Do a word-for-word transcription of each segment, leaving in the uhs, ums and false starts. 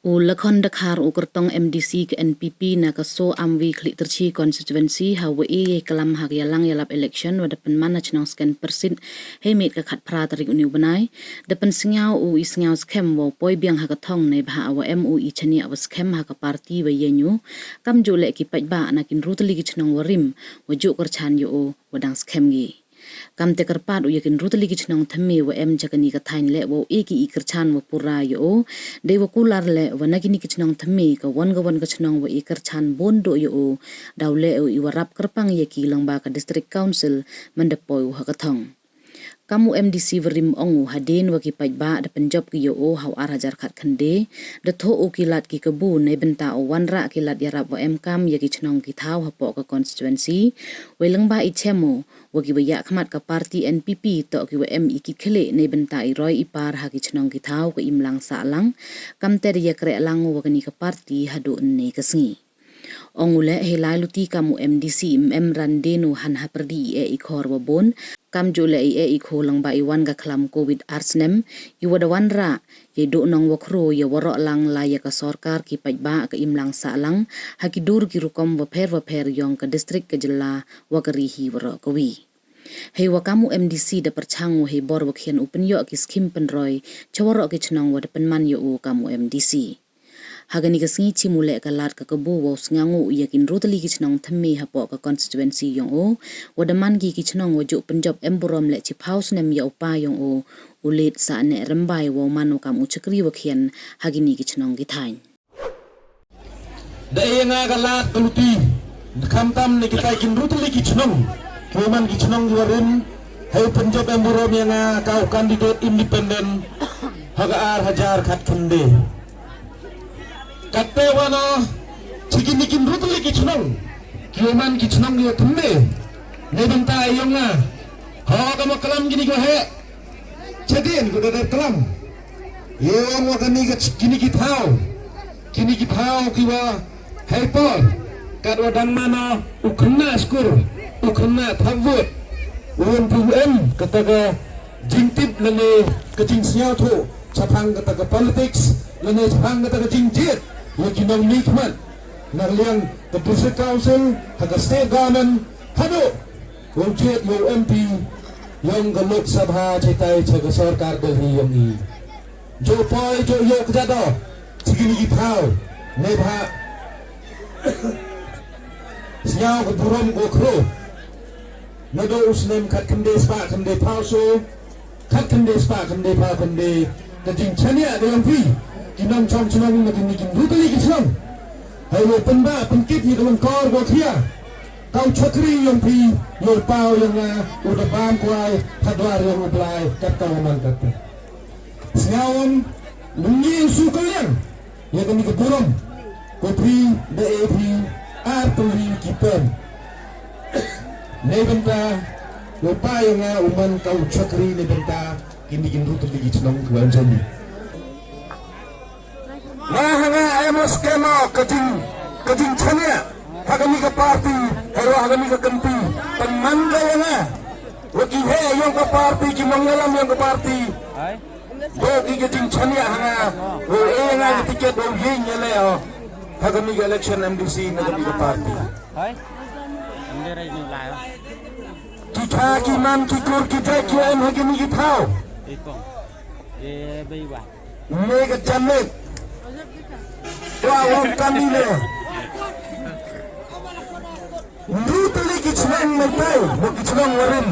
U Lakhon Dkhar u kyrtong M D C ka N P P na ka Soamwi Khliehtyrshi constituency ha wa e yei klam ha ka yalang yalap election wa da pynman ha chnong Skenpersit hei miet ka khatphra tarik uni u bnai, da pynsngew u i sngew skhem wow poi biang ha ka thong neibhah wa em u i chaniah wa skhem ha ka party wa yeng u, kamjooh leh ki paidbah na ki ynru tylli ki chnong wa rim wa jooh kyrchan ya o wa dang skhem ki. Kamte kyrpad u ya ki ynru tylli ki chnong thymme wa em cha kani ka thaiñ leh wow e ki i kyrchan wa pura ya o, dei wa kular leh wa na kini ki chnong thymme ka wan ka wan ka chnong wa e kyrchan bun dooh ya o, daw leh u i wa rap kyrpang ya ki lyngba ka District Council man da poi u ha ka thong. Kam u M D C wa rim ong u hadien wa ki paidbah da pynjop ki ya o ha u ar hajar khatkhynde, da thoh u ki lad ki kabu neibynta u wanrah ki lad yarap wa emkam ya ki chnong ki thaw hapoh ka constituency, wei lyngba i chem u wa ki wa yakhmat ka party N P P toh ki wa em i ki khlieh neibynta i roi i par ha ki chnong ki thaw ka imlang sahlang, kamte da yakreh lang u wa kani ka party hadooh ynne ka sngi. Ong u leh hei lai luti kam u M D C ym em ran dien u han hapyrdi i eh i khor wa bun, kamjooh leh i eh i khor lyngba i wan ka khlam Covid ar snem, i wa da wanrah yei dooh nong wa khroo ya waroh lang la ya ka sorkar ki paidbah ka imlang sahlang ha ki dur ki rukom wa pher wa pher yong ka district, ka jylla wa ka ri hi waroh kawi. Hei wa kam u M D C da pyrchang u hei bor wa khian u pynyoh ki scheme pynroi cha waroh ki chnong wa da pynman ya u kam u M D C. Ha kani ka sngi chim u leh ka lad ka kabu wow sngew u ya ki ynru tylli ki chnong thymme hapoh ka constituency yong u, wa da man ki ki chnong wa jooh pynjop em burom leh chiphaw snem ya u pa yong u, u Lt. Sahneh Rymbai wow man u kam u chakri wa khian ha kini ki chnong ki thaiñ. Da e ya nga ka lad ka luti, khamtam na kitai ki ynru tylli ki chnong, ki wa man ki chnong ki wa rim, hei pynjop em burom ya nga ka u candidate independent ha ka ar hajar khatkhynde. Katte wa na, chi kini ki ynru tylli ki chnong, ki wa man ki chnong ki wa thymme neibynta yong nga, ha ka ma klam kini ki wa heh. Chadien ko da dep klam. Ye ong wa kani ka ch-, kini ki thaw. Kini ki thaw ki wa hei por. Kat wa dang man u khynnah skur, u khynnah thap vote, u em pu em kata ka jingtip lane ka jingsngewthuh chaphang kata ka politics lane chaphang kata ka jingjied ya ki nongmihkhmat na liang ka District Council, ha ka State Government, hadooh wow jied wow M P yong ka Lok Sabha chitai cha ka sorkar Delhi yong i. Jooh poi jooh yoh kjat o chi kini ki thaw neibhah sngew ka burom ka khroo. Nadooh u snem khatkhynde spah khynde phaw soo, khatkhynde spah khynde phaw khynde, ka jingchaniah ka yong phi ki nongchong chnong na kini ki ynru tylli ki chnong, hei wow pynbha pynkit ya ka lyngkor ka khia, ka u chakri yong phi, yow paw yong nga, u da bam kwai ha dwar yong u Blai, kat ka wa man katte. Sngew ym ngi u su kylliang ya kani ka burom, ko phi da e phi ar tylli ki term. Neibynta u pa yong nga u man ka u chakri neibynta kini ki ynru tylli ki chnong ki wa em chani. Nga ha nga em o skhem o ka jing, ka jingchaniah ha kani ka party, hei wa ha kani ka kynti. Pynman ka ya nga wa ki heh yong ka party, ki nongyalam yong ka party. Dooh ki ka jingchaniah ha nga, wow e ya nga ka ticket wow yeng ya leh o ha kani ka election M D C na kani ka party. Ki kha ki man ki kur ki jait ki em ha kini ki thaw. Me ka jamet. Wa wong kani le. Ynru tylli ki chnong Meitei, wa ki chnong wa rim.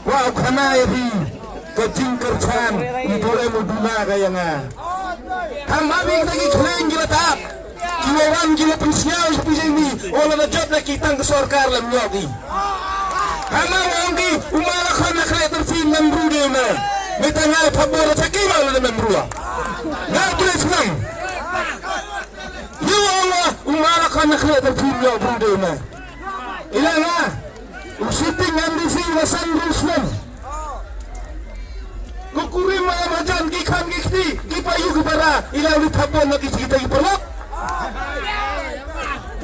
Wa u khana ya phi ka jingkyrchan, i dooh em u duna ka ya nga. Ham abi kita ki khlieng ki la tap, ki wa wan ki wa pynsngew ya phi jingmi, o la na jop na ki tang ka sorkar lam nyok i. Hama wa ong ki, u ma la khon na khleh tyrthi mem bru de na. Mita nga la phap bor cha ki ma la mem bru. Nga u khleh chnong. Yow ong wa, u ma la khon na khleh tyrthi mem bru de na. Ila nga, u sitting M D C wa san ru snem. Ko kurim wa majan ki khan ki kti, ki payu ki para, ila u li thap bor na ki chikita ki paralok.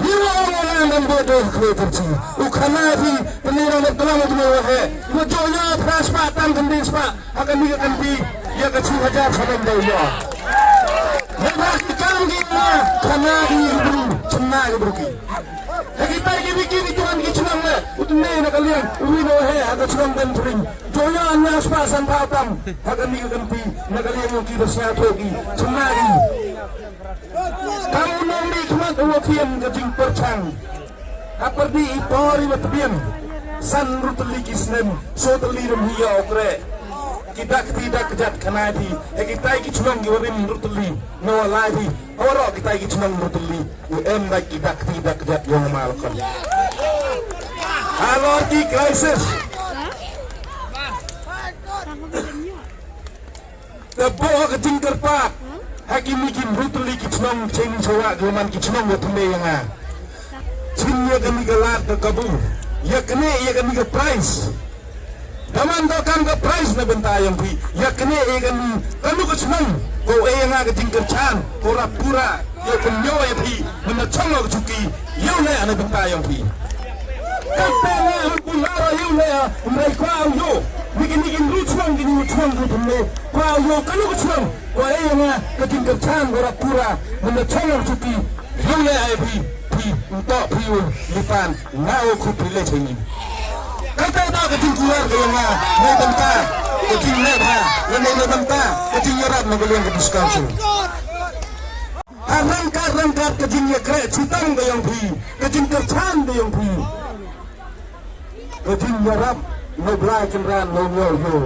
Yow ong wa nga mem bru de khleh tyrthi. U khana phi, pynira na tlang u tlang wa he. Wa jooh ya phra spah tang khyndai spah. Ha kani ka kynti, ya ka chi hajar salam da u yoh. Neibhah ki ka Bru ki. Hei kitai ki wiki ni tuan ki chnong le. U tne na ka liang, u wi no he, ha ka chnong Benpring. Joya nya spa san pha tam. Ha kani ka kanti, na ka liang yong ki da sñiawthooh ki. Chna ki. Kam u nongmihkhmat u wa khian ka jingpyrchang. Ha pyrdi i por i wa tbian. San ru tylli ki snem, soo tylli rym hi ya u kreh. Ki dak kti dak kjat khana phi. Hei kitai ki chnong ki wa rim ru tylli. No lai phi. Hawaroh kitai ki chnong ru tylli. U em bait ki dak kti dak kjat yong ma Lakhon. Halor ki crisis. Te booh ka jingkyrpad. Ha kini ki ru tylli ki chnong, chini chawa ki wa man ki chnong wa thymme ya nga. Chim ya kani ka lad ka kabu. Ya kane ya kani ka prize. Da man da kam ka prize na bynta yong phi. Ya kane ya kani, kanu ka chnong. Ko e ya nga ka jingkyrchan, ko rap pura. Ya pynyoh ya phi, mynda chong ka chuki, yow leh na bynta yong phi. Katte nga ha pun ara yow leh, ym rai kwah u yoh. Ni kini ki ru chnong, kini ru chnong ru thymme. Kwah u yoh kanu ka chnong. Ko e ya nga ka jingkyrchan, ko rap pura. Mynda chong ka chuki, yow leh ai phi, phi, ym toh phi u lipan, nga u khup phi le chini. Katte da ka jingkular ka yong nga, na bynta ka jingleh bha, ya na bynta ka jingyarap na ka liang ka district council. Ha ryngkat ryngkat ka jingyakreh chitom ka yong phi, ka jingkyrchan ka yong phi. Ka jingyarap na u Blai Kynrad na u yoh yoh.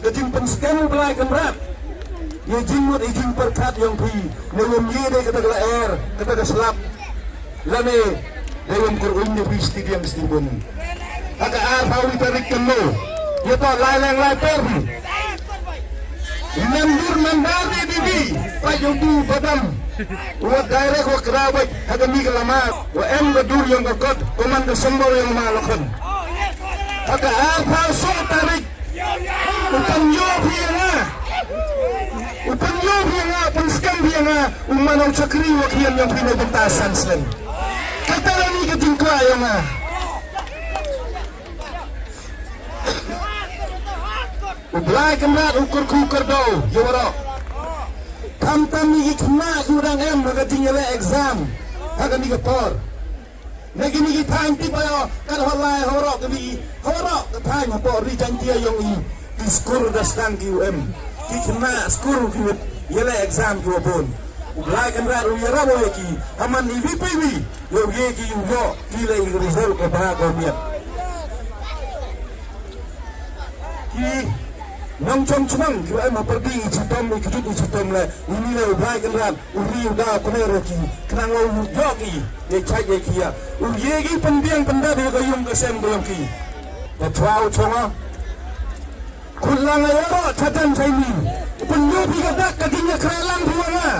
Ka jingpynskhem u Blai Kynrad. Ya i jingmut i jingpyrkhat yong phi. Na yong ye de kata ka lyer, kata ka slap. Lane, da yong kyrwin ya phi sti biang sti bun. Ha ka arphaw wi tarik kynno. Ya toh lai leng lai por phi. Nandur nandar de bibi, pa yodu badam. Wa direct wa kra bait, ha kani ka lama, wa em ka dur yong ka kot, ko man ka symbol yong ma Lakhon. Ha ka arphaw soo tarik, u pynyoh phi ya nga. U pynyoh phi ya nga, u pynskhem phi ya nga, u man u chakri wa khian yong phi na bynta san snem. Kata la ni ka jingkwah yong nga. U Blai Kynrad u kyrkhu kyrdoh ya waroh. Khamtam i ki khynnah ki wa dang em ha ka jingyaleh exam ha kani ka por. Na kini ki thaiñ tip ayo, kat ha lai ha waroh kini, ha waroh ka thaiñ hapoh Ri Jaiñtia yong i, ki skur da sdang ki u em. Ki khynnah skur ki wa yaleh exam ki wa bun. U Blai Kynrad u yarap o ya ki, ha man i wi pa i wi, yow ye ki u yoh ki le i result ka bha ka miat. Ki nongchong chnong ki wa em ha pyrdi i chitom, i kjut i chitom le, ini le u Blai Kynrad u ri u daw kmen ro ki, khnang wow yoh ki, ye chait ye khia. U ye ki pynbiang pyndap ya ka yung ka sem ka yong ki. Ka chwa u chong o. Khut lang ya waroh cha jan cha imi. U pynyoh phi ka dak ka jingyakreh lang phi wa nga.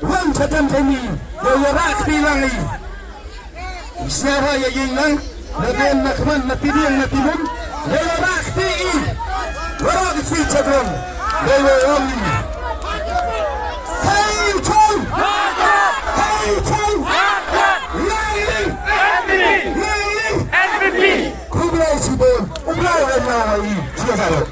Wan cha jan cha imi. Yow yarap phi lang i. Sñiawbha ya yeng lang, na den na khmat na tidiang na tibun, dei wa rah kti i, wa rah kti chadron, dei wa ong i. Hei chong! Hei chong! Lai li! Lai li! Khublei chibun, u Blai wa na i, chia sa lo.